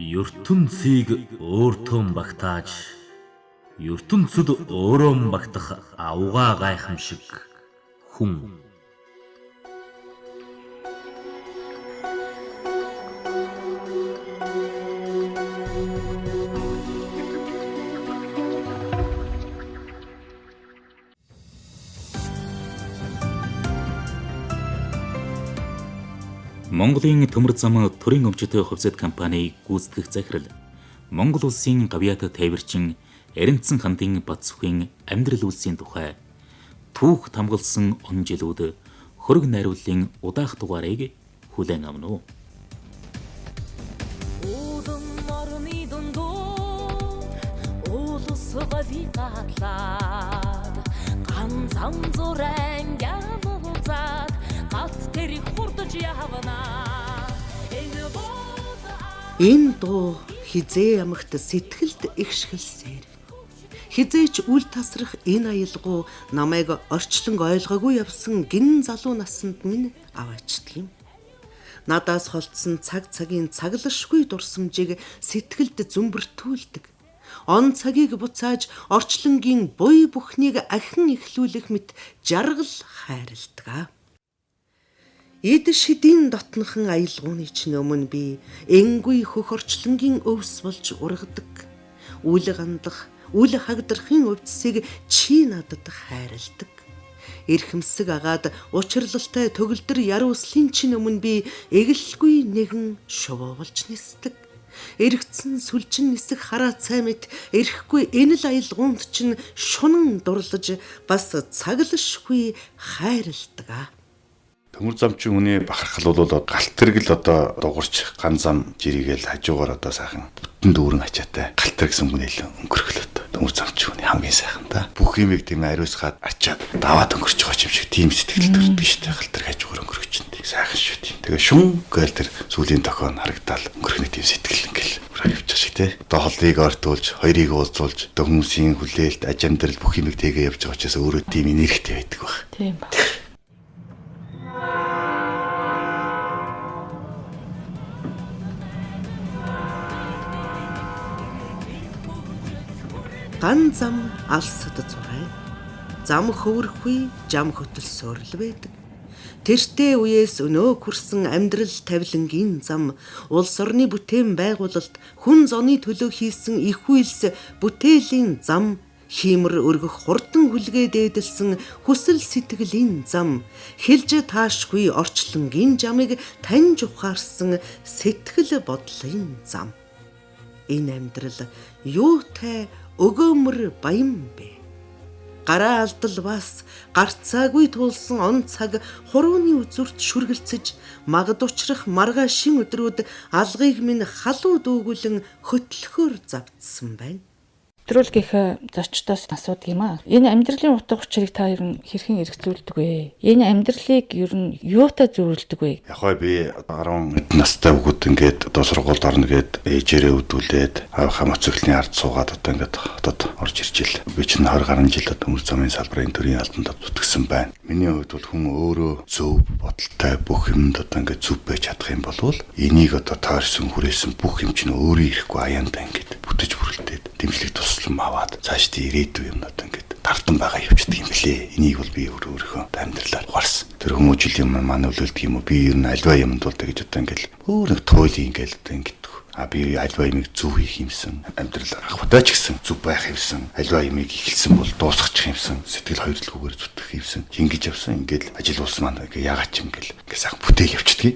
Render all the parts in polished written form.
Ертөнцийг өөртөө багтааж, ертөнцид өөрөө багтах аугаа гайхамшиг хүн. Монголын төмөр зам төрийн өмчт хувьцат компани гүйцэтгэх захирал, Монгол улсын гавьяат тээвэрчин Эрэнцэн хандын Батсүхийн амьдрал үйлсийн тухай түүх тамгалсан он жилүүд хөрөг найрууллын удаах дугаарыг хүлээн авна уу? Уулын орны дундуур улс гави гатлаад ганцхан зуран ялцаад галт тэрийг хурдж явна. Энэ бол Энэ дуу хизээ ямагт сэтгэлд ихшгэлсээр. Хизээч үл тасрах энэ аялгау намайг орчлон ойлгоогүй явсан гин залуу насанд минь аваачдаг юм. Надаас холдсон цаг цагийн цаглашгүй дурсамжийг сэтгэлд зүмбэртүүлдэг. Он цагийг буцааж орчлонгийн буй бүхнийг ахин эхлүүлэх мэт жаргал хайрладаг. Эд шидийн дотнохон аялгууны чинь өмнө би энгүй хөх орчлонгийн өвс болж ургадаг. Үл гандах, үл хагдрахын өвдсийг чи надад хайрладаг. Эрхэмсэг агаад учирлалтай төгөлдөр ярууслын чинь өмнө би эгэлгүй нэгэн шувуу болж нисдэг. Эргэцэн сүлжин нисэх хараацай мэт эрэхгүй энэ л аялгуунд чинь шунан дурлаж бас цаглашгүй хайрладаг. Төмөр замчин хүний бахархал бол галт тэрэг л одоо дугарч ган зам жирийгээл хажуугаар одоо сайхан бүтэн дүүрэн ачаатай галт тэрэг сүмгүнэл өнгөрөх л одоо төмөр замчин хүний хамгийн сайхан та. Бүх юмыг тийм ариусгаад ачаад даваад өнгөрч байгаа юм шиг тийм сэтгэл төрдөг шүү дээ. Галт тэрэг хажуугаар өнгөрөх чинь тийм сайхан шүү дээ. Тэгээ шүн гээл тэр сүүлийн тохион харагдаал өнгөрөх нэг тийм сэтгэл ингээл явчих шиг те. Одоо холыг ортуулж, хоёрыг уулзуулж, одоо хүмүүсийн хүлээлт, аж амьдрал бүх юмыг тэгээ явж байгаа учраас өөрөө тийм энергитэй байдаг баг. Тийм ба. Ган зам алсад зурай. Зам хөвөрхгүй, жам хөтөлсөөр л байдаг. Тэртээ үеэс өнөө хүрсэн амьдрал тавилангийн зам, улс орны бүтээн байгуулалт, хүн зоны төлөө хийсэн их үйлс бүтээлийн зам, хиймэр өргөх хурдан хүлгээ дээдэлсэн хүсэл сэтгэлийн зам, хэлж таашгүй орчлонгийн жамыг таньж ухаарсан сэтгэл бодлын зам. Энэ амьдрал юутай өгөөмөр баян бэ? Гараа алдал бас гарцаагүй туулсан он цаг хурууны үзүрт шүргэлцэж магад учрах маргаашин өдрүүд алгыг минь халуу дүүгүлэн хөтлөхөөр завдсан байна. Нэвтрүүлгийнхээ зочдоос асуудаг юм аа. Энэ амьдралын утга учирыг та ер нь хэрхэн эргцүүлдэг вэ? Энэ амьдралыг ер нь юутай зүйрлэдэг вэ? Яг хой би 10 настай хүүхэд ингээд одоо сургуульд орно гээд ээжээрээ үдүүлээд аавынхаа моциклийн ард суугаад одоо ингээд хотод орж ирж ил. Би чинь 20 гаруй жил төмөр замын салбарын төрийн албанд зүтгэсэн байна. Миний хувьд бол хүн өөрөө зөв бодолтой бүх юмд одоо ингээд зөв байж чадах юм бол энийг одоо тойрсон хүрээсэн бүх юм чинь өөрөө ирэхгүй аяандаа ингээд бүтэж бүрэлдээд дэмжлэг туслан аваад цаашдын ирээдүй юм одоо ингээд тардан байгаа явчихдаг юм лээ. Энийг бол би өөрөө өөрийнхөө амьдралаар ухаарсан. Тэр хүмүүжил юм маань нөлөөлдөг юм уу? Би ер нь альва юмд бол тэгж одоо ингээд өөр нэг туйлын ингээд одоо ингээд а би альва юмыг зөв хийх юмсан, амьдрал ахватай ч гэсэн зөв байх юмсан, альва юмыг эхэлсэн бол дуусгачих юмсан, сэтгэл хоёрлоггүйгээр зүтгэх юмсан, шингэж явсан, ингээд ажил улс маань ингээ яагаад ч юм ингээл ингээ сайхан бүтээл явчихдаг.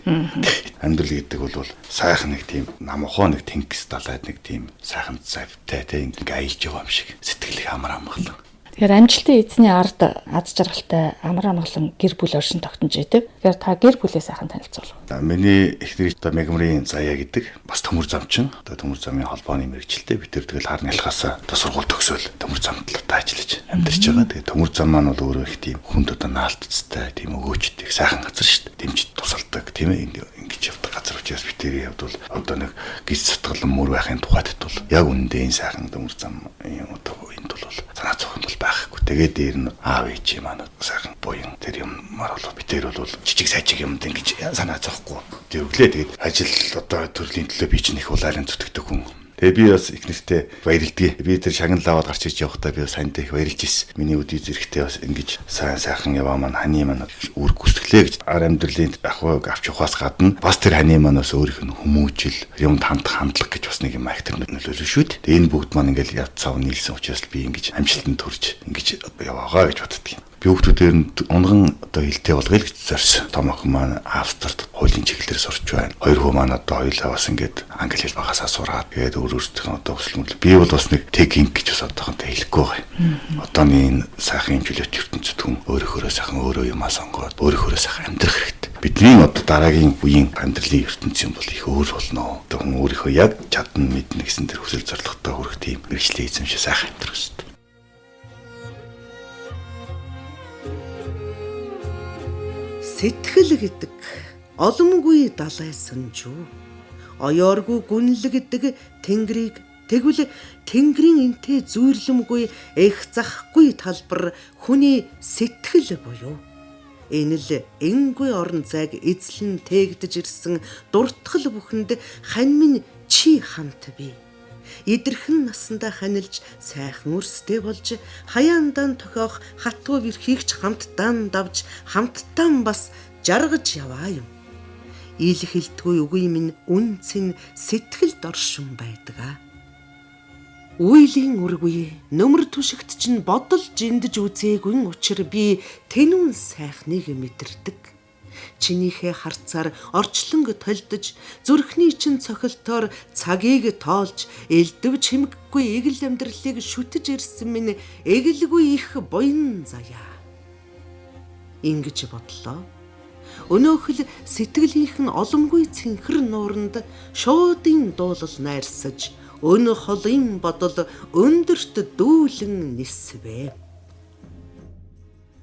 Амьдрал гэдэг бол сайхан нэг тийм намхоо нэг тэнгис далайд нэг тийм сайхан завтай те ингээ аялж яваа юм шиг сэтгэлийг амар амгалан. Тэгэхээр амжилтын эзний ард аз жаргалтай амар амгалан гэр бүл оршин тогтнож идэг. Тэгэхээр та гэр бүлээ сайхан танилцуулах. Миний эхнэр одоо Мегмрийн Заяа гэдэг бас төмөр замчин. Одоо төмөр замын холбооны мэрэгчлээ. Бид тэр тэгэл хар нялхаас одоо сургууль төгсөөл төмөр замд л одоо ажиллаж амьдарч байгаа. Тэгээ төмөр зам маань бол өөрөө их тийм хүнд одоо наалтцтай, тийм өгөөчтэй сайхан газар шүү дээ. Дэмжид тусалдаг, тийм ээ, ингэж явдаг газар учраас бид тэрийн явд бол одоо нэг гиз сатгалан мөр байхын тухайд бол яг үнэндээ энэ сайхан төмөр зам одоо энд бол санаа зовх юм бол байхгүй. Тэгээд дээр нь аав ээж маань сайхан буян тэр юмар бол бид тэр бол жижиг сажиг юмд ингэж санаа зовхгүй. битээ өглөө. Тэгээд ажил одоо төрлийн төлөө би чинь их улаалan зүтгэдэг хүн. Тэгээ би бас их нэртэй баярлдгийг. Би тэр шагнал аваад гарч иж явахдаа би бас ханьтай их баярлж ирсэн. Миний өдий зэрэгтэй бас ингэж сайн сайхан яваа маань ханы маань үр гүйцэтгэлээ гэж ар амьдралын ахуйг авч явахаас гадна бас тэр ханы маань бас өөрийнх нь хүмүүжил, юмд хандах хандлага гэж бас нэг юм их тэр нөлөөлөө шүү дээ. Тэгээ энэ бүгд маань ингээл яд цав нийлсэн учраас би ингэж амжилтанд хүрч ингэж яваагаа гэж боддгийг. Би хүүхдүүдээр нь унган одоо хилтэй болгоё л гэж зорьсон. Том охин маань Австрид хуулийн чиглэлээр сурч байна. Хоёр хүү маань одоо хоёулаа бас ингээд англи хэл багасаа сураад тэгээд өөр өөрсдийнх нь одоо хүсэл мөрөл. Би бол бас нэг тех гэж бас одоохонтой хэлэхгүй байгаа юм. Одооны энэ сайхан хэмжүүлэлт ертөнцид хүн өөрөөхөө сайхан өөрөө юмаа сонгоод өөрөөхөө сайхан амьдрах хэрэгтэй. Бидний одоо дараагийн үеийн амьдралын ертөнц юм бол их өөр болно. Одоо хүн өөрийнхөө яг чадна мэднэ гэсэн тэр хүсэл зорилготой хүрэх тийм мэргэжлийн эзэмшил сайхан амьдрах хэрэгтэй. Сэтгэл гэдэг оломгүй далай санжүү. Оёоргүй гүнлэг гэдэг тэнгэрийг тэгвэл тэнгэрийн энтэй зүйрлэмгүй эх захгүй талбар хүний сэтгэл буюу. Энэ л энгүй орон зайг эзлэн тээгдэж ирсэн дуртгал бүхэнд хань минь чи хамт бий. Идэрхэн насандаа ханилж сайхан өрстэй болж хаяандаан тохиох хатуу бэрхийгч хамтдаан давж хамттан бас жаргаж яваа юм. Ил хэлтгүй үгүй минь үнцэн сэтгэлд оршин байдаг аа. Үйлийн үргүй нөмөр түшигт чинь бодол жиндэж үзээгүй учир би тэнүүн сайхныг мэдэрдэг. Чинийхээ харцаар орчлонг толдож, зүрхний чин цохилтоор цагийг тоолж, элдв чимэггүй эгэл амьдралыг шүтэж ирсэн минь эгэлгүй их буян заяа. Ингэж бодлоо. Өнөөхөл сэтгэлийнх нь оломгүй цэнхэр нууранд шуудын дуулал найрсаж, өн холын бодол өндөрт дүүлэн нисвэ.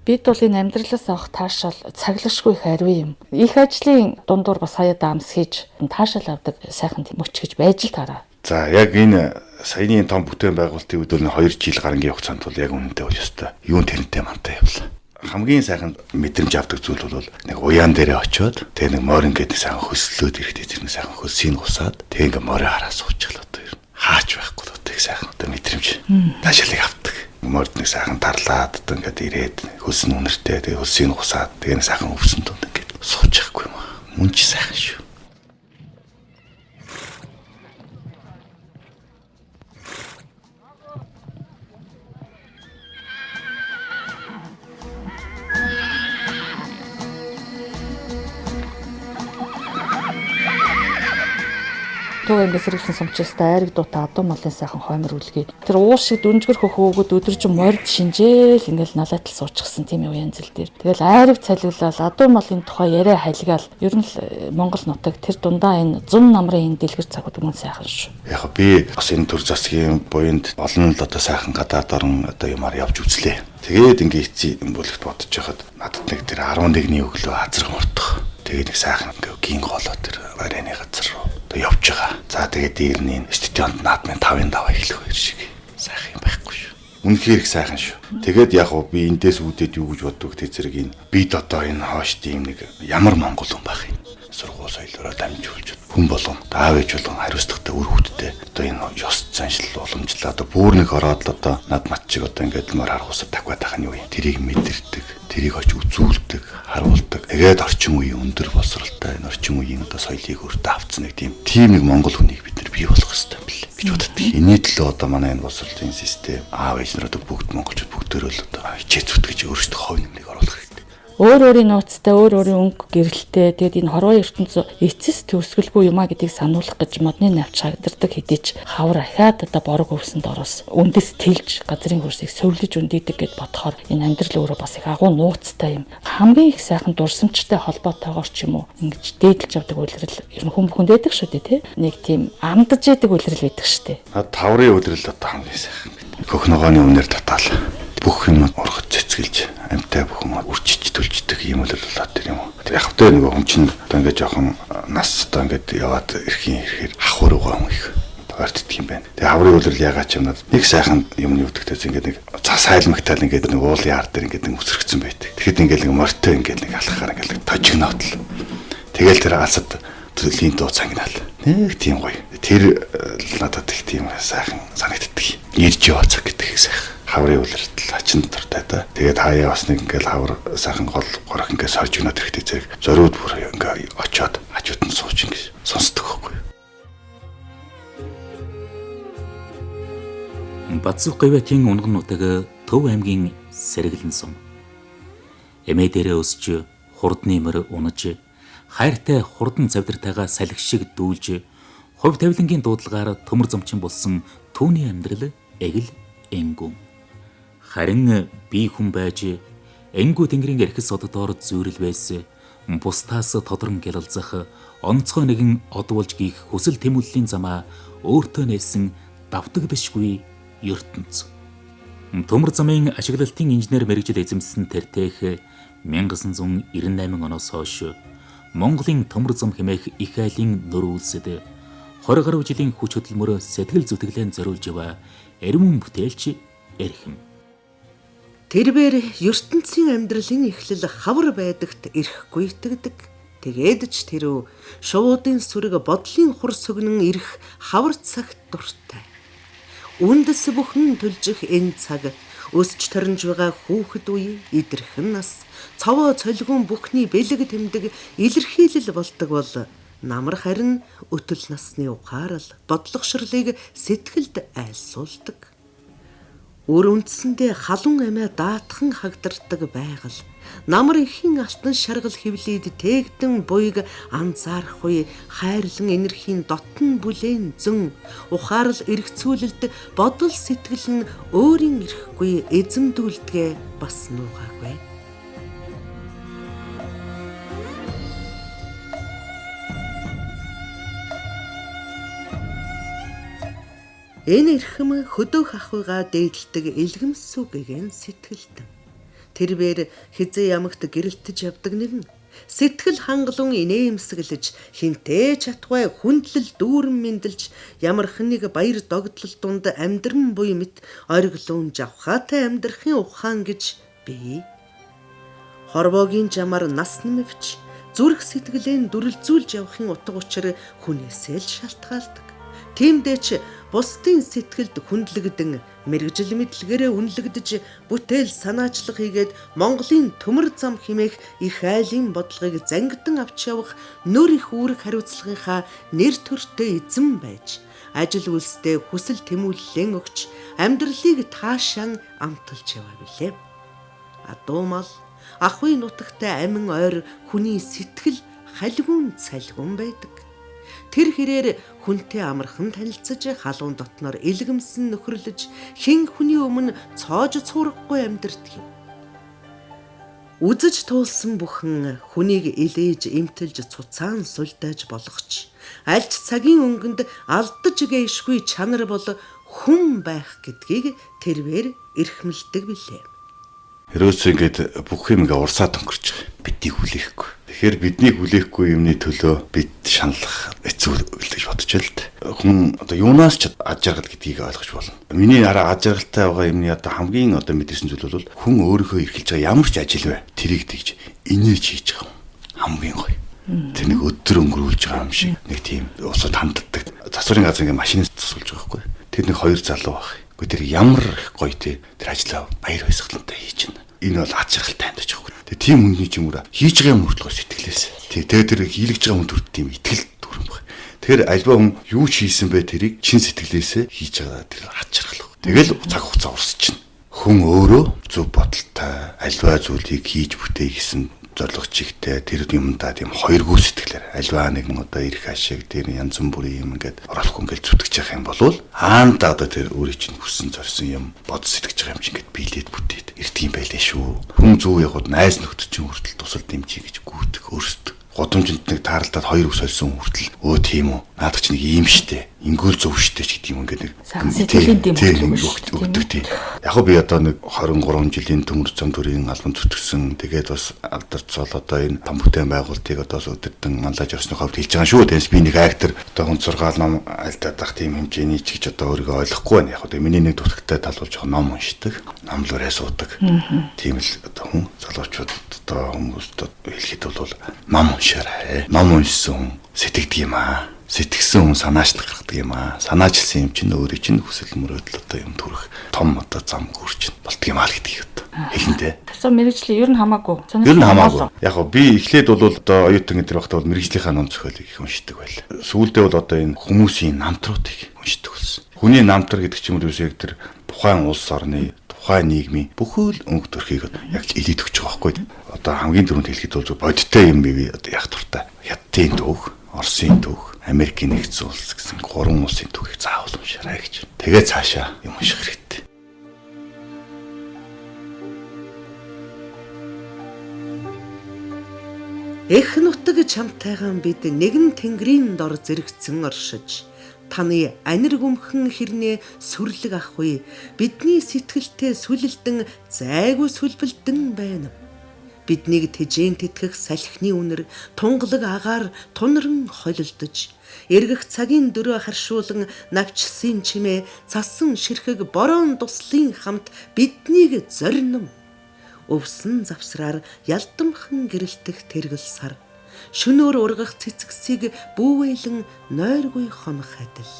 Бид бол энэ амьдралаас авах таашаал цаглашгүй их ариун юм. Их ажлын дундуур бас хаяа даамс хийж таашаал авдаг сайхан мөч гэж байж л тараа. За яг энэ саяны том бүтээн байгуулалтын үед бол 2 жил гарангийн хугацаанд бол яг үнэнтэй бол ёстой. Юун тэрнтэй мантай явлаа. Хамгийн сайхан мэдрэмж авдаг зүйл бол нэг уяан дээрээ очиод тэгээ нэг морин гэдэг сайхан хөслөөд ирэхдээ тэр нэг сайхан хөлсийг усаад тэгээ ингээ морин хараа суучихлаа одоо ер нь хаач байхгүй л одоо их сайхан одоо мэдрэмж таашаалыг авдаг. Морд нэг сайхан тарлаад одоо ингээд ирээд хөлс нь үнэртэй тэгээ хөлсийг усаад тэгээ нэг сайхан өвсөн дунд ингээд суучихгүй юм аа. Мөн ч сайхан шүү. Төв аймгийн сэргэлэн сумчилстай айраг дуутай адуу малын сайхан хоймор үлгий. Тэр уул шиг дүнжгэр хөх өвгөд өдөржин морд шинжээл ингээл налайтал суучихсан тийм уян зэл дээр. Тэгэл айраг цалиулал адуу малын тухай яриа халигаал ер нь л Монгол нутаг тэр дундаа энэ зун намрын энэ дэлгэр цагууд мөн сайхан шүү. Яг би бас энэ төр засгийн буянд олон л одоо сайхан гадаад орон одоо юмар явж үзлээ. Тэгээд ингээ эцсийн бүлэгт бодож байхад надад нэг тэр 11-ний өглөө азрах мортох. Тэгээд нэг сайхан ингээ гин голоо тэр барайны газар руу одоо явж байгаа. За тэгээд дээр нь стадионд наадмын 5-ын даваа эхлэх хоёр шиг сайхан юм байхгүй шүү. Үнэхээр их сайхан шүү. Тэгээд яг уу би эндээс үүдээд юу гэж боддог те зэрэг энэ бид одоо энэ хоош тийм нэг ямар монгол хүн байх юм. Сургууль соёлоороо дамжуулж хүн болгон аав ээж болгон хариуцлагатай үр хөвгттэй одоо энэ ёс заншил уламжлал одоо бүр нэг ороод л одоо над мат чиг одоо ингээд мөр харахусаа такваад байх нь юу юм. Тэрийг мэдэрдэг, тэрийг очиж үзүүлдэг, харуулдаг. Тэгээд орчин үеийн өндөр боловсролтой энэ орчин үеийн одоо соёлыг өөртөө авцсан нэг тийм нэг монгол хүнийг бид нар бий болгох хэрэгтэй юм билээ гэж боддог. Энэний төлөө одоо манай энэ боловсролын систем аав ээж нар одоо бүгд монголчууд бүгдөө л одоо хичээ зүтгэж өөрсдөө хувь нэмрийг оруулах хэрэгтэй. Өөр өөрийн нууцтай, өөр өөрийн өнгө гэрэлтэй. Тэгээд энэ хорвоо ертөнц эцэс төгсгөлгүй юм а гэдгийг сануулах гэж модны навч хагдардаг хэдий ч хавар ахаад одоо борог өвсөнд ороос үндэс тэлж газрын хөрсийг сөвлөж үндийдэг гэд бодохоор энэ амьдрал өөрөө бас их агуу нууцтай юм. Хамгийн их сайхан дурсамжтай холбоотойгоор ч юм уу ингэж дээдэлж авдаг үлрэл ер нь хүн бүхэнд байдаг шүү дээ тий. Нэг тийм амдаж яадаг үлрэл байдаг шүү дээ. Таврын үлрэл одоо хамгийн сайхан. Хөх ногооны өмнөр татаал бүх юм ургаж цэцгэлж амтай бүхэн үрчиж төлждөг юм л болоо тэр юм. Тэр яг хөтэ нөгөө хүн чинь одоо ингээд жоохон нас одоо ингээд яваад ирэхийн ирэхээр хавхар угаа хүн их ойртдаг юм байна. Тэгээ хаврын үлрэл ягаад ч юм надад нэг сайхан юм юудагтай ингээд нэг цас хайлмагтаал ингээд нэг уулын ар дээр ингээд нэг үсрэгцэн байдаг. Тэгэхэд ингээд нэг морьтой ингээд нэг алхахаар ингээд нэг тожигноотл. Тэгэл тэр алсад Төрлийн дуу цангинал. Нэг тийм гоё. Тэр надад их тийм сайхан санагддаг. Ирж яваа цаг гэдэг их сайхан. Хаврын улиртал хачин дуртай да. Тэгээд хаяа бас нэг ингээл хавар сайхан гол горох ингээд сорж өгнөд хэрэгтэй зэрэг зориуд бүр ингээ очиод хажууд нь сууж ингээ сонсдог байхгүй. Бацүх гавьяатын унган нутаг Төв аймгийн сэргэлэн сум. Эмээ дээрээ өсч хурдны мөр унаж хайртай хурдан цавдартайгаа салхи шиг дүүлж хувь тавилангийн дуудлагаар төмөр зомчин болсон түүний амьдрал эгэл энгүн. Харин би хүн байж энгүү тэнгэрийн эрхэс оддоор зүйрэл байсан бусдаас тодрон гялалзах онцгой нэгэн од болж гийх хүсэл тэмүүллийн замаа өөртөө нээсэн давтагдашгүй ертөнц. Төмөр замын ашиглалтын инженер мэргэжил эзэмшсэн тэртех 1998 оноос хойш Монголын төмөр зам хэмээх их айлын нөр үйлсэд 20 гаруй жилийн хүч хөдөлмөр сэтгэл зүтгэлэн зориулж яваа эрмэн бүтээлч эрхэм. Тэрбээр ертөнцийн амьдралын эхлэл хавар байдагт ирэхгүй итгэдэг. Тэгээд ч тэрөө шувуудын сүрэг бодлын хур сүгнэн ирэх хавар цагт дуртай. Үндэс бүхэн төлжих энэ цаг өсч торнж байгаа хүүхэд үе идэрхэн нас цовоо цолгон бүхний бэлэг тэмдэг илэрхийлэл болдог бол намар харин өтөл насны ухаарал бодлого ширлыг сэтгэлд айлсуулдаг. Үр үндсэндээ халуун амиа даатхан хагдардаг байгаль намар ихийн алтан шаргал хөвлөд тээгдэн буйг анзаарахгүй хайрлан энерхийн дотн бүлээн зөн ухаарал эргцүүлэлд бодол сэтгэл нь өөрийн эрэхгүй эзэмдүүлдэгэ бас нуугаагүй. Энэ эрхэм хөдөөх ахуйгаа дээдэлдэг илгэмсүү гэгэн сэтгэлдэн. Тэрвэр хизээ ямагт гэрэлтэж явдаг нэгэн сэтгэл хангалуун инээмсэглэж хинтээ чатгай хүндлэл дүүрэн мэндэлж ямархан нэг баяр догдлол дунд амьдран буй мэт ориглон жавхаатай амьдрахын ухаан гэж би хорвоогийн жамаар нас нэмвч зүрх сэтгэлээ дүрлзүүлж явахын утга учир хүнээсээ л шалтгаалдаг. Тиймдээ ч бусдын сэтгэлд хүндлэгдэн мэргэжил мэдлэгээрээ үнэлэгдэж бүтээл санаачлах хийгээд Монголын төмөр зам хэмээх их айлын бодлогыг зангидан авч явах нөр их үүрэг хариуцлагынхаа нэр төртэй эзэн байж ажил үйлсдээ хүсэл тэмүүллэн өгч амьдралыг таашаан амталж яваа билээ. Адуумал ахуй нутагтай амин ойр хүний сэтгэл халгуун цалгуун байдаг. Тэр хэрээр хүнтэй амархан танилцаж халуун дотноор илгэмсэн нөхөрлөж хэн хүний өмнө цоож цуурахгүй амьдардаг юм. Үзэж туулсан бүхэн хүнийг илээж эмтэлж цуцаан сулдаж болгоч альч цагийн өнгөнд алдаж гээшгүй чанар бол хүн байх гэдгийг тэрвэр эрхэмлдэг билээ. Ерөөсөө ингээд бүх юм ингээ урсаад өнгөрч байгаа. Биднийг хүлээхгүй. Тэгэхээр биднийг хүлээхгүй юмны төлөө бид шаналлах хэцүү гэж бодож л дээ. Хүн одоо юунаас ч ад жаргал гэдгийг ойлгож болно. Миний араа ад жаргалтай байгаа юмны одоо хамгийн одоо мэдэрсэн зүйл бол хүн өөрийнхөө эрхэлж байгаа ямар ч ажил бай. Тэрийг тэгж инээж хийж байгаа юм. Хамгийн гоё. Тэр нэг өдөр өнгөрүүлж байгаа юм шиг нэг тийм усад ханддаг. Засварын газар ингээ машин засуулж байгаа байхгүй. Тэр нэг хоёр залуу байх. Гэхдээ тэр ямар их гоё те тэр ажлаа баяр баясгалантай хийж байна. Энэ бол ад жаргалтай амьдарч байгаа юм. Тэгээ тийм хүний ч юм уу хийж байгаа юм хүртэл сэтгэлээс. Тий тэгээ тэр хийлгэж байгаа хүн төрт тийм итгэл төрөн баг. Тэгэхээр альва хүн юу ч хийсэн бэ тэрийг чин сэтгэлээсээ хийж байгаа тэр ад жаргал. Тэгэл цаг хугацаа урсчихна. Хүн өөрөө зөв бодолтой альва зүйлийг хийж бүтээе гэсэн зорилго чигтэй тэр юмдаа тийм хоёргүй сэтгэлээр альва нэгэн одоо эрх ашиг тэр янз бүрийн юм ингээд оруулахгүй ингээд зүтгэж явах юм бол хаанда одоо тэр өөрийн чинь хүссэн зорьсон юм бод сэтгэж байгаа юм чинь ингээд биелээд бүтээд ирдэг юм байлээ шүү. Хүн зөв явахад найз нөхдөд чинь хүртэл тусал дэмжиж гэж гүйдэг өөрсдөө. Гудамжинд нэг таарлаад хоёр ус сольсон хүртэл өө тийм үү наадах чи нэг ийм штэ ингүүл зөв штэ ч гэдэг юм ингээд нэг сэтгэлийн дэм өгдөг тийм. Яг би одоо нэг 23 жилийн төмөр зам төрийн албан зүтгэсэн тэгээд бас алдарцол одоо энэ том бүтээн байгуулалтыг одоо өдөртөн манлайж явсны хувьд хэлж байгаа шүү. Тэгээс би нэг актер одоо хүн сургаал ном альтаад ах тийм хэмжээний ч гэж одоо өөрийгөө ойлгохгүй байна. Яг одоо миний нэг дутагтай тал бол жоохон ном уншдаг. Номлороо суудаг. Тийм л одоо хүн залуучууд одоо хүмүүст хэлэхэд бол ном уншаарай. Ном уншсан хүн Сэтгэдэг юм аа. Сэтгэсэн хүн санаачлах гаргадаг юм аа. Санаачилсан юм чинь өөрийн чинь хүсэл мөрөөдөл одоо юм төрөх том одоо зам гүрч болдго юм аа л гэдгийг одоо хэлнэ. Тавцан мэрэгжлийн ер нь хамаагүй. Ер нь хамаагүй. Яг гоо би эхлээд бол одоо оюутан энэ төр байхдаа бол мэрэгжлийнхаа ном зохиолыг их уншдаг байл. Сүүлдээ бол одоо энэ хүмүүсийн намтруудыг уншдаг болсон. Хүний намтар гэдэг чинь юусоо яг тэр тухайн улс орны тухайн нийгмийн бүхэл өнгө төрхийг яг л илээд өгч байгаа байхгүй. Одоо хамгийн түрүүнд хэлэхэд бол бодиттой юм би одоо яг дуртай. Хятадын түүх, Оросын түүх, Америкийн нэгдсэн улс гэсэн гурван улсын түүхийг заавал уншаарай гэж. Тэгээ цаашаа юм унших хэрэгтэй. Эх нутаг чамтайгаан бид нэгэн тэнгэрийн дор зэрэгцэн оршиж таны анир гүмхэн хэрнээ сүрлэг ахгүй бидний сэтгэлтэй сүлэлдэн зайгүй сүлбэлдэн байна. Биднийг тэжээн тэтгэх салхины үнэр тунгалаг агаар тунран холилдож эргэх цагийн дөрөө харшуулан навчсан чимээ цасан ширхэг борон дуслын хамт биднийг зорином. Өвсөн завсраар ялдамхан гэрэлтэх тэргэл сар шөнөөр ургах цэцгсийг бүүвэлэн нойргүй хонох адил.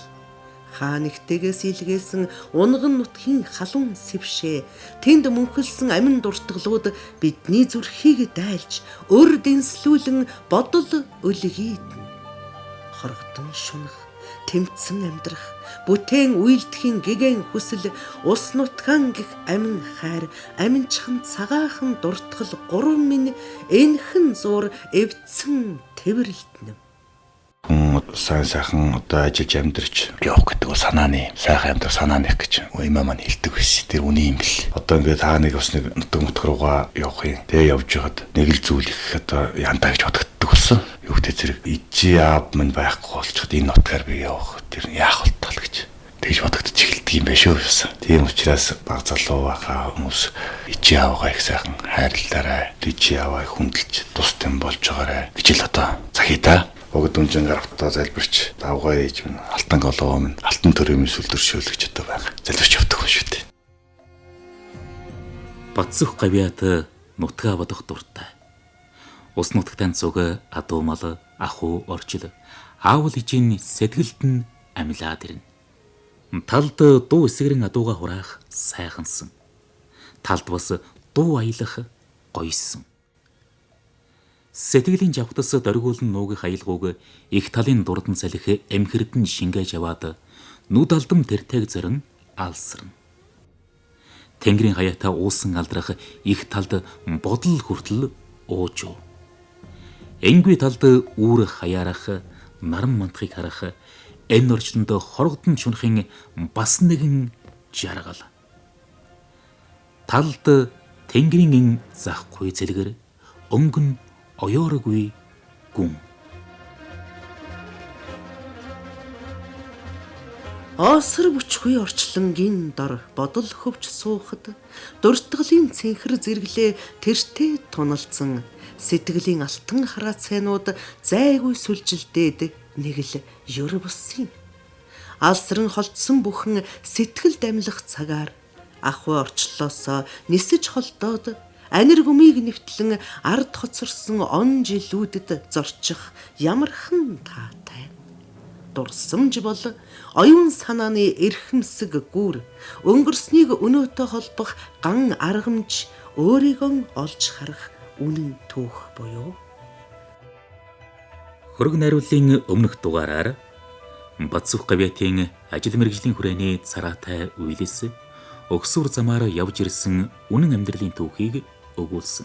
Хаа нэгтэйгээс илгээсэн унган нутгийн халуун сэвшээ тэнд мөнхөлсөн амин дуртгалууд бидний зүрхийг дайлж өр дэнслүүлэн бодол өлгийднэ. Хоргодон шунах, тэмцэн амьдрах, бүтээн үйлдэхийн гэгэн хүсэл, ус нутгаан гих амин хайр, аминчхан цагаахан дуртгал гурван минь энхэн зуур эвдсэн тэврэлтнэ. Хүн сайн сайхан одоо ажиллаж амьдарч явах гэдэг бол санааны сайхан амьдрах санааных гэж имаа маань хэлдэг байсан. Тэр үний юм бэл. Одоо ингээд та нэг бас нэг нутаг мутаг руугаа явах юм. Тэгээ явж байхад нэг л зүйл их одоо янтаа гэж бодогддог болсон. Юу гэдэг зэрэг ижи аав минь байхгүй болчиход энэ нутгаар би явах тэр яах болтол гэж тэгж бодогдож эхэлдэг юм байна шүү гэсэн. Тийм учраас баг залуу байхаа хүмүүс ижи аавгаа их сайхан хайрлаарай. Ижи ааваа их хүндэлж тус тэм болж байгаарай гэж л одоо захий та. Богд үнжингээр автаа залбирч давгаа ээж минь алтан голоо минь алтан төрийн сүл дөршөөлгч одоо байгаа. Залбирч явдаг хүн шүү дээ. Батсөх гавьяат нутгаа бодох дуртай. Ус нутагтан цуг адуумал ахуу орчил аавал ижийн сэтгэлд нь амилаад ирнэ. Талд дуу эсгэрэн адууга хураах сайхансан. Талд бас дуу аялах гоёсон. Сэтгэлийн жавхтас дөргуулн нуугих аялгууг их талын дурдан салхи эмхэрдэн шингээж аваад нүд алдам тэртэйг зорин алсарна. Тэнгэрийн хаяатай уусан алдрах их талд бодол хүртэл уужуу. Энгүй талд үүр хаяарах наран мантахыг харах энэ орчинд хоргодон чунахын бас нэгэн жаргал. Талд тэнгэрийн эн захгүй зэлгэр өнгөн оёоргүй гүн. Осор бүчгүй орчлонгийн дор бодол хөвч суухад дуртгалын цэнхэр зэрэглээ тэртээ туналцсан сэтгэлийн алтан хараацайнууд зайгүй сүлжилдээд нэг л ёр болсон юм. Алсран холдсон бүхэн сэтгэл дамлах цагаар ахуй орчлолоосоо нисэж холдоод анир гүмийг нэвтлэн ард хоцорсон он жилүүдэд зорчих ямархан таатай. Дурсамж бол оюун санааны эрхэмсэг гүр, өнгөрснийг өнөөтэй холбох ган аргамж, өөрийгөө олж харах үнэн түүх буюу Хөрөг найрууллын өмнөх дугаараар Батсүх гавьяатын ажил мэргэжлийн хүрээний цараатай үйлс өгсүр замаар явж ирсэн үнэн амьдралын түүхийг өгүүлсэн.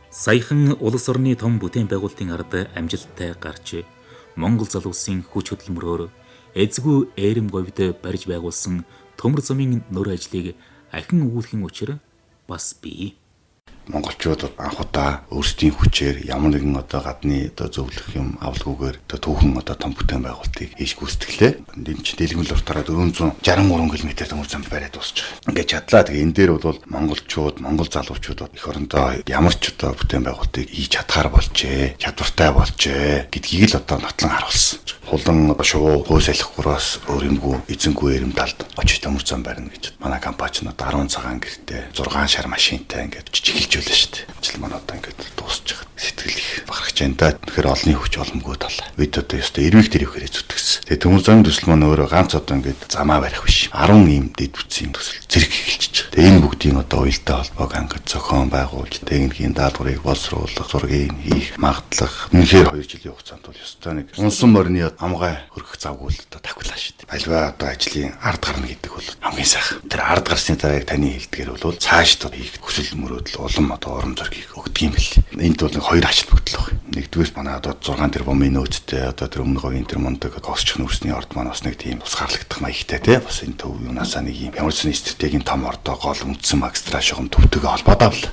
Саяхан улс орны том бүтээн байгуулалтын ард амжилттай гарч Монгол залуусын хүч хөдөлмөрөөр эзгүй ээрэм говьд барьж байгуулсан төмөр замын нөр ажлыг ахин өгүүлэхийн учир бас бий. Монголчууд анх удаа өөрсдийн хүчээр ямар нэгэн одоо гадны одоо зөвлөх юм авалгүйгээр одоо түүхэн одоо том бүтээн байгуулалтыг хийж гүйцэтгэлээ. Энэ чинь дэлгэмэл уртаараа 463 км төмөр зам бариад дуусчих. Ингээд чадлаа. Тэгээ энэ дээр бол монголчууд, монгол залуучууд эх орондоо ямар ч одоо бүтээн байгуулалтыг хийж чадхаар болжээ, чадвартай болжээ гэдгийг л одоо нотлон харуулсан. Хулан шувуу хуу салхигураас өөр юмгүй эзэнгүй эрэм талд очиж төмөр зам барина гэж манай компани ч одоо 10 цагаан гэртэй 6 шар машинтай ингээд жижиглэж байлаа шүү дээ. Ажил маань одоо ингээд дуусч байгаа. Сэтгэл их бахархаж байна да. Тэгэхээр олонний хүч боломгүй тал. Бид одоо ёстой эрвийг тэр ихээр зүтгэсэн. Тэгээ төмөр замын төсөл маань өөрөө ганц одоо ингээд замаа барих биш. 10 ийм дэд бүтцийн төсөл зэрэг эхэлчихэж байгаа. Тэгээ энэ бүгдийн одоо уялдаа холбоог ангид зохион байгуулж техникийн даалгаврыг боловсруулах, зургийг хийх, магадлах. Үнэхээр 2 жилийн хугацаанд бол ёстой нэг унсан морины амгай хөргөх завгүй л одоо тавхлаа шүү дээ. Альва одоо ажлын ард гарна гэдэг бол хамгийн сайхан. Тэр ард гарсны дараа яг таны хэлдгээр бол цаашд хийх хүсэл мөрөөдөл улам одоо урам зориг өгдөг юм бэл. Энд бол нэг хоёр ач холбогдол байна. Нэгдүгээр манай одоо 6 тэрбумын нөөцтэй одоо тэр өмнө говийн тэр мундаг госчих нүүрсний орд маань бас нэг тийм тусгаарлагдах маягтай тий. Бас энэ төв юунаасаа нэг юм ямар ч стратегийн том ордоо гол үндсэн магистрал шугам төвтэйгээ холбоотой авлаа.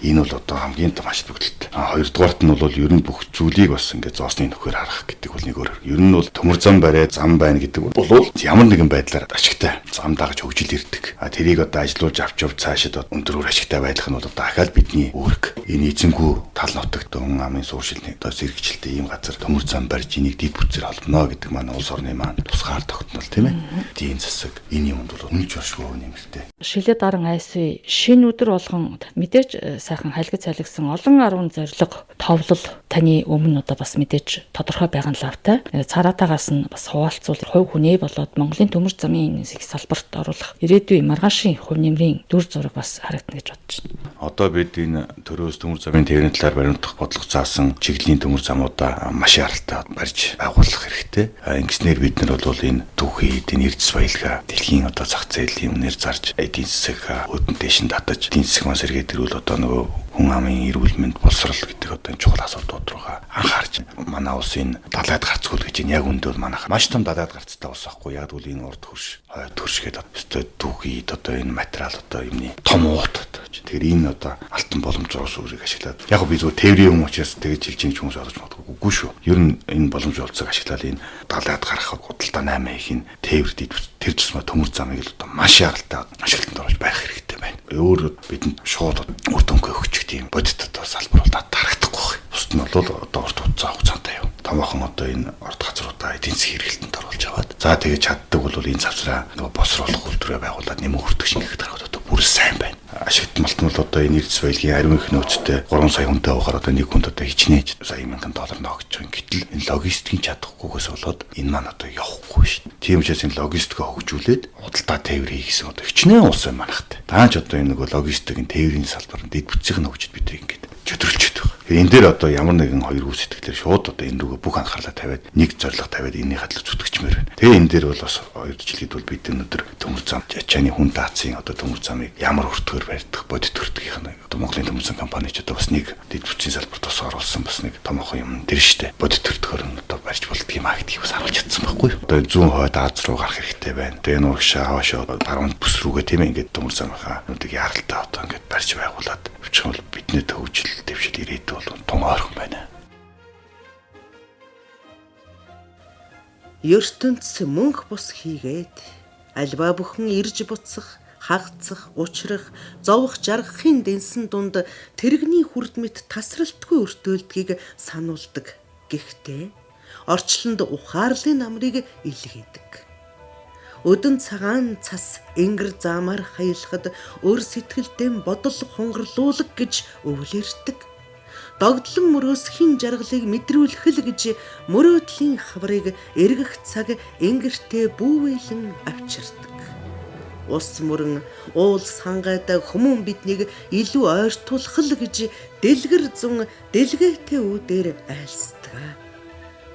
Энэ бол одоо хамгийн том ач холбогдолтой. Хоёрдугаарт нь бол ер нь бүх зүйлийг бас ингээд зоосны нөхөр харах гэдэг бол нэг өөр. Ер нь бол төмөр зам бариад зам байна гэдэг бол ямар нэгэн байдлаар ашигтай. Зам дагаж хөгжил ирдэг. А тэрийг одоо ажилуулж авч явж цаашид өндөр үр ашигтай байх нь бол одоо дахиад бидний үүрэг. Энэ эзэнгүй тал нутагт хүн амын сууршилны одоо сэргийлэлтэй ийм газар төмөр зам барьж энийг дэд бүтцээр холбоно гэдэг маань улс орны маань тусгаар тогтнол тийм ээ. Эдийн засаг энэ юмд бол үнэлж оршгүй нэмэртэй. Шилээ даран айсвэ шинэ өдөр болгон мэдээж сайхан халигц халигсан олон арван зорилго товлол таны өмнө одоо бас мэдээж тодорхой байгаа нь лавтай. Цараатаагаас нь бас хуваалцвал хувь хүнээ болоод Монголын төмөр замын их салбарт оруулах ирээдүйн маргаашийн хувь нэмрийн дүр зураг бас харагдана гэж бодож байна. Одоо бид энэ төрөөс төмөр замын тээврийн талаар баримтах бодлого заасан чиглэлийн төмөр замуудаа маш яралтай барьж байгуулах хэрэгтэй. Ингэснээр бид нар бол энэ түүхий эдийн эрдэс баялгаа дэлхийн одоо зах зээлийн үнээр зарж эдийн засаг өдөн дэшин татаж эдийн засаг маань сэргээд ирвэл одоо нөгөө хүн амын эрүүл мэнд боловсрол гэдэг одоо энэ чухал асуудлууд руугаа анхаарч манай улсын далайд гарцгүй гэж энэ яг үндэ бол манайх маш том далайд гарцтай улс ахгүй. Яг бол энэ урд хөрш хойд хөрш гэдэг өстой түүхий одоо энэ материал одоо юмны том уут одоо. Тэгэхээр энэ одоо алтан боломж руу сүрийг ашиглаад яг би зүгээр тээврийн хүн учраас тэгж хэлж байгаа хүмүүс ойлгож магадгүй үгүй шүү. Ер нь энэ боломж олцоог ашиглаад энэ далайд гарах худалдаа 8 их энэ тээвэр дэд тэр тусмаа төмөр замыг л одоо маш яралтай ашиглалтанд оруулж байх хэрэгтэй байна. Өөр бидэнд шууд үр дүнгээ өгчих тийм бодит одоо салбар бол харагдахгүй байна. Бусд нь бол одоо урт хугацаантай юм. Томоохон одоо энэ орд газруудаа эдийн засгийн хэрэглэлтэнд оруулж аваад за тэгээ чаддаг бол энэ завсраа нөгөө босруулах үйлдвэрээ байгуулад нэмэн хүртэх шингэхэд гаргад одоо бүр сайн байна. Ашигтмалт нь бол одоо энэ эрдэс баялагын ариун их нөөцтэй 3 сая хүнтэй явахаар одоо нэг хүнд одоо хичнээн сая мянган доллар ногдож байгаа. Гэтэл энэ логистикийн чадахгүйгээс болоод энэ маань одоо явахгүй шүү дээ. Тийм учраас энэ логистикээ хөгжүүлээд худалдаа тээвэр хийх гэсэн одоо хичнээн улс байна манайхтай. Даанч одоо энэ нөгөө логистикийн тээврийн салбар дэд бүтцийнх нь хөгжид бид ингээд чөтгөрчөд байгаа. Энэ дээр одоо ямар нэгэн хоёр үе сэтгэлээр шууд одоо энэ рүүгээ бүх анхаарлаа тавиад нэг зорилго тавиад энэний хадлаг зүтгэчмээр байна. Тэгээ энэ дээр бол бас хоёр жилид бол бид өнөөдөр төмөр зам ачааны хүн даацын одоо төмөр замыг ямар өртгөр барьдах бодит өртгийнх нь одоо Монголын төмөр зам компани ч одоо бас нэг дэд бүтцийн салбарт бас оруулсан бас нэг томоохон юм тэр штэ. Бодит өртгөр нь одоо барьж болдго юм а гэдгийг бас харуулж чадсан байхгүй юу. Одоо зүүн хойд Аз руу гарах хэрэгтэй байна. Тэгээ нурагшаа хаваашаа баруун бүс рүүгээ тийм ээ ингээд төмөр замынхаа нүдийг яралтай одоо ингээд барьж байгуулад явчих юм бол бидний төвжил дэвшил ирээдүй бол тун ойрхон байна. ертөнц мөнх бус хийгээд альва бүхэн ирж буцах, хагацах, учрах, зовох жаргахын дэнсэн дунд тэрэгний хүрд мэт тасралтгүй өртөөлдгийг сануулдаг. Гэхдээ орчлонд ухаарлын намрыг илгээдэг. Өдөн цагаан цас энгэр заамаар хаялахад өр сэтгэлдээ бодол хунгарлуулаг гэж өвлөрдөг. Догдлон мөрөөс хин жаргалыг мэдрүүлэх л гэж мөрөөдлийн хаврыг эргэх цаг энгэртээ бүүвэлэн авчирдаг. Ус мөрөн уул сангайд хүмүүн биднийг илүү ойртуулах л гэж дэлгэр зун дэлгээтэй үүдээр айлсдаг.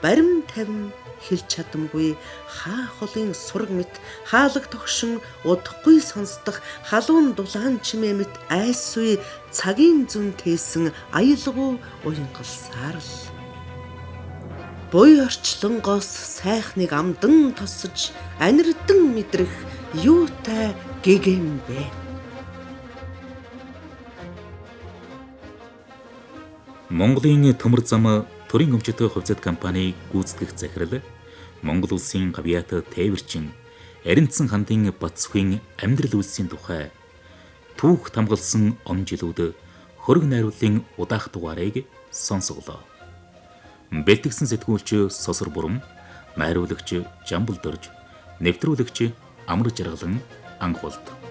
Барим тавин хэлж чадамгүй хаа холын сураг мэт хаалга тогшин удахгүй сонсдох халуун дулаан чимээ мэт айсвэ цагийн зүн тээсэн аялгау уянгалсаар л буй орчлонгоос сайхныг амдан тосож анирдан мэдрэх юутай гэгэм бэ. Монголын төмөр зам төрийн өмчтэй хувьцат компани гүйцэтгэх захирал Монгол улсын гавьяат тээвэрчин Аринцсан хандын Батсүхийн амьдрал үйлсийн тухай түүх тамгалсан он жилүүд хөрөг найруулгын удаах дугаарыг сонсголоо. Бэлтгэсэн сэтгүүлч Сосор Бурам, найруулагч Жамбал Дорж, нэвтрүүлэгч Амар Жаргалан Анхволт.